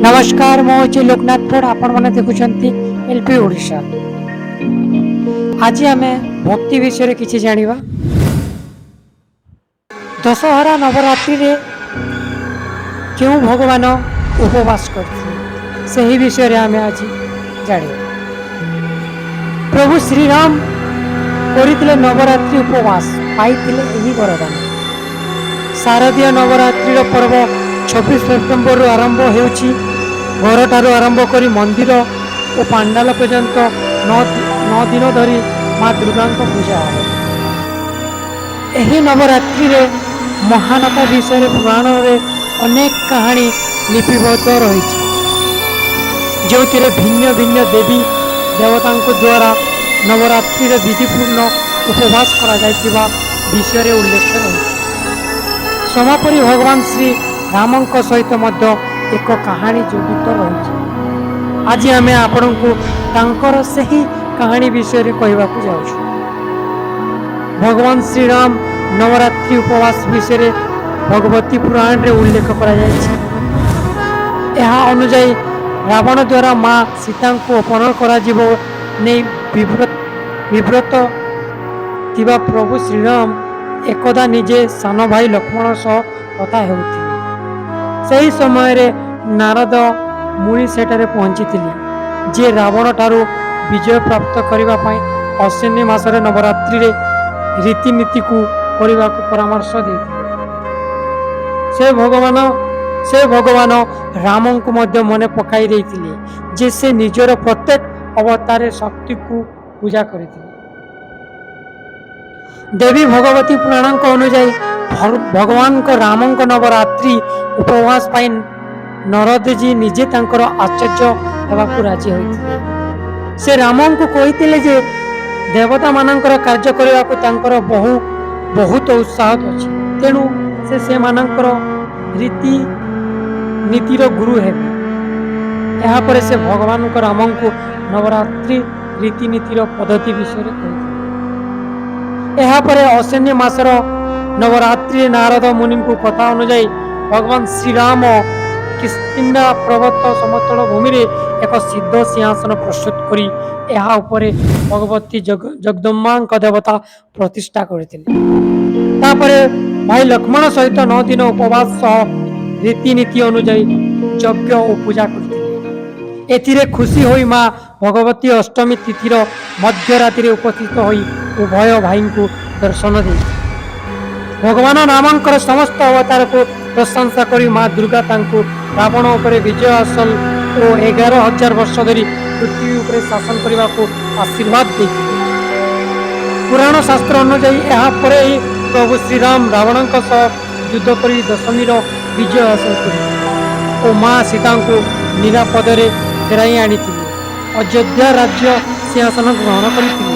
ନମସ୍କାର, ମୁଁ ହେଉଛି ଲୋକନାଥ ପୋଡ଼। ଆପଣମାନେ ଦେଖୁଛନ୍ତି ଏଲ୍ପି ଓଡ଼ିଶା। ଆଜି ଆମେ ଭକ୍ତି ବିଷୟରେ କିଛି ଜାଣିବା। ଦଶହରା ନବରାତ୍ରିରେ କେଉଁ ଭଗବାନ ଉପବାସ କରିଥିଲେ, ସେହି ବିଷୟରେ ଆମେ ଆଜି ଜାଣିବା। ପ୍ରଭୁ ଶ୍ରୀରାମ କରିଥିଲେ ନବରାତ୍ରି ଉପବାସ, ପାଇଥିଲେ ଏହି ବରଦାନ। ଶାରଦୀୟ ନବରାତ୍ରିର ପର୍ବ 26 ସେପ୍ଟେମ୍ବରରୁ ଆରମ୍ଭ ହେଉଛି। ଘରଠାରୁ ଆରମ୍ଭ କରି ମନ୍ଦିର ଓ ପାଣ୍ଡାଲ ପର୍ଯ୍ୟନ୍ତ 9 ଦିନ ଧରି ମା ଦୁର୍ଗାଙ୍କ ପୂଜା ହେବ। ଏହି ନବରାତ୍ରିରେ ମହାନତା ବିଷୟରେ ପୁରାଣରେ ଅନେକ କାହାଣୀ ଲିପିବଦ୍ଧ ରହିଛି, ଯେଉଁଥିରେ ଭିନ୍ନ ଭିନ୍ନ ଦେବୀ ଦେବତାଙ୍କ ଦ୍ୱାରା ନବରାତ୍ରିରେ ବିଧିପୂର୍ଣ୍ଣ ଉପବାସ କରାଯାଇଥିବା ବିଷୟରେ ଉଲ୍ଲେଖ ରହିଛି। ସମାପରି ଭଗବାନ ଶ୍ରୀ ରାମଙ୍କ ସହିତ ମଧ୍ୟ ଏକ କାହାଣୀ ଜଡ଼ିତ ରହିଛି। ଆଜି ଆମେ ଆପଣଙ୍କୁ ତାଙ୍କର ସେହି କାହାଣୀ ବିଷୟରେ କହିବାକୁ ଯାଉଛୁ। ଭଗବାନ ଶ୍ରୀରାମ ନବରାତ୍ରି ଉପବାସ ବିଷୟରେ ଭଗବତୀ ପୁରାଣରେ ଉଲ୍ଲେଖ କରାଯାଇଛି। ଏହା ଅନୁଯାୟୀ, ରାବଣ ଦ୍ୱାରା ମା ସୀତାଙ୍କୁ ଅପହରଣ କରାଯିବ ନେଇ ବିବ୍ରତ ଥିବା ପ୍ରଭୁ ଶ୍ରୀରାମ ଏକଦା ନିଜେ ସାନ ଭାଇ ଲକ୍ଷ୍ମଣ ସହ କଥା ହେଉଥିଲେ। ସେହି ସମୟରେ ନାରଦ ମୁନି ସେଠାରେ ପହଞ୍ଚିଥିଲେ, ଯିଏ ରାବଣ ଠାରୁ ବିଜୟ ପ୍ରାପ୍ତ କରିବା ପାଇଁ ଅଶ୍ୱିନୀ ମାସରେ ନବରାତ୍ରିରେ ରୀତିନୀତିକୁ କରିବାକୁ ପରାମର୍ଶ ଦେଇଥିଲେ। ସେ ଭଗବାନ ରାମଙ୍କୁ ମଧ୍ୟ ମନେ ପକାଇ ଦେଇଥିଲେ ଯେ ସେ ନିଜର ପ୍ରତ୍ୟେକ ଅବତାରରେ ଶକ୍ତିକୁ ପୂଜା କରିଥିଲେ। ଦେବୀ ଭଗବତୀ ପୁରାଣଙ୍କ ଅନୁଯାୟୀ, ଭଗବାନଙ୍କ ରାମଙ୍କ ନବରାତ୍ରି ଉପବାସ ପାଇଁ ନାରଦଜୀ ନିଜେ ତାଙ୍କର ଆଚାର୍ଯ୍ୟ ହେବାକୁ ରାଜି ହୋଇଥିଲେ। ସେ ରାମଙ୍କୁ କହିଥିଲେ ଯେ ଦେବତାମାନଙ୍କର କାର୍ଯ୍ୟ କରିବାକୁ ତାଙ୍କର ବହୁତ ଉତ୍ସାହ ଅଛି, ତେଣୁ ସେ ସେମାନଙ୍କର ରୀତି ନୀତିର ଗୁରୁ ହେବେ। ଏହାପରେ ସେ ଭଗବାନଙ୍କ ରାମଙ୍କୁ ନବରାତ୍ରି ରୀତିନୀତିର ପଦ୍ଧତି ବିଷୟରେ କହିଥିଲେ। ଏହାପରେ ଅଶ୍ୱିନୀ ମାସର ନବରାତ୍ରିରେ ନାରଦ ମୁନିଙ୍କୁ କଥା ଅନୁଯାୟୀ ଭଗବାନ ଶ୍ରୀରାମ କିଷ୍କିନ୍ଧା ପର୍ବତ ସମତଳ ଭୂମିରେ ଏକ ସିଦ୍ଧ ସିଂହାସନ ପ୍ରସ୍ତୁତ କରି ଏହା ଉପରେ ଭଗବତୀ ଜଗଦମ୍ବାଙ୍କ ଦେବତା ପ୍ରତିଷ୍ଠା କରିଥିଲେ। ତାପରେ ଭାଇ ଲକ୍ଷ୍ମଣ ସହିତ 9 ଦିନ ଉପବାସ ସହ ରୀତିନୀତି ଅନୁଯାୟୀ ଯଜ୍ଞ ଓ ପୂଜା କରିଥିଲେ। ଏଥିରେ ଖୁସି ହୋଇ ମା ଭଗବତୀ ଅଷ୍ଟମୀ ତିଥିର ମଧ୍ୟରାତ୍ରିରେ ଉପସ୍ଥିତ ହୋଇ ଉଭୟ ଭାଇଙ୍କୁ ଦର୍ଶନ ଦେଇଥିଲେ। ଭଗବାନ ରାମଙ୍କର ସମସ୍ତ ଅବତାରକୁ ପ୍ରଶଂସା କରି ମା ଦୁର୍ଗା ତାଙ୍କୁ ରାବଣ ଉପରେ ବିଜୟ ହାସଲ ଓ 11,000 ବର୍ଷ ଧରି ପୃଥିବୀ ଉପରେ ଶାସନ କରିବାକୁ ଆଶୀର୍ବାଦ ଦେଇଥିଲେ। ପୁରାଣ ଶାସ୍ତ୍ର ଅନୁଯାୟୀ, ଏହାପରେ ହିଁ ପ୍ରଭୁ ଶ୍ରୀରାମ ରାବଣଙ୍କ ସହ ଯୁଦ୍ଧ କରି ଦଶମୀର ବିଜୟ ହାସଲ କରିଥିଲେ ଓ ମା ସୀତାଙ୍କୁ ନିରାପଦରେ ଫେରାଇ ଆଣିଥିଲେ, ଅଯୋଧ୍ୟା ରାଜ୍ୟ ସିଂହାସନ ଗ୍ରହଣ କରିଥିଲେ।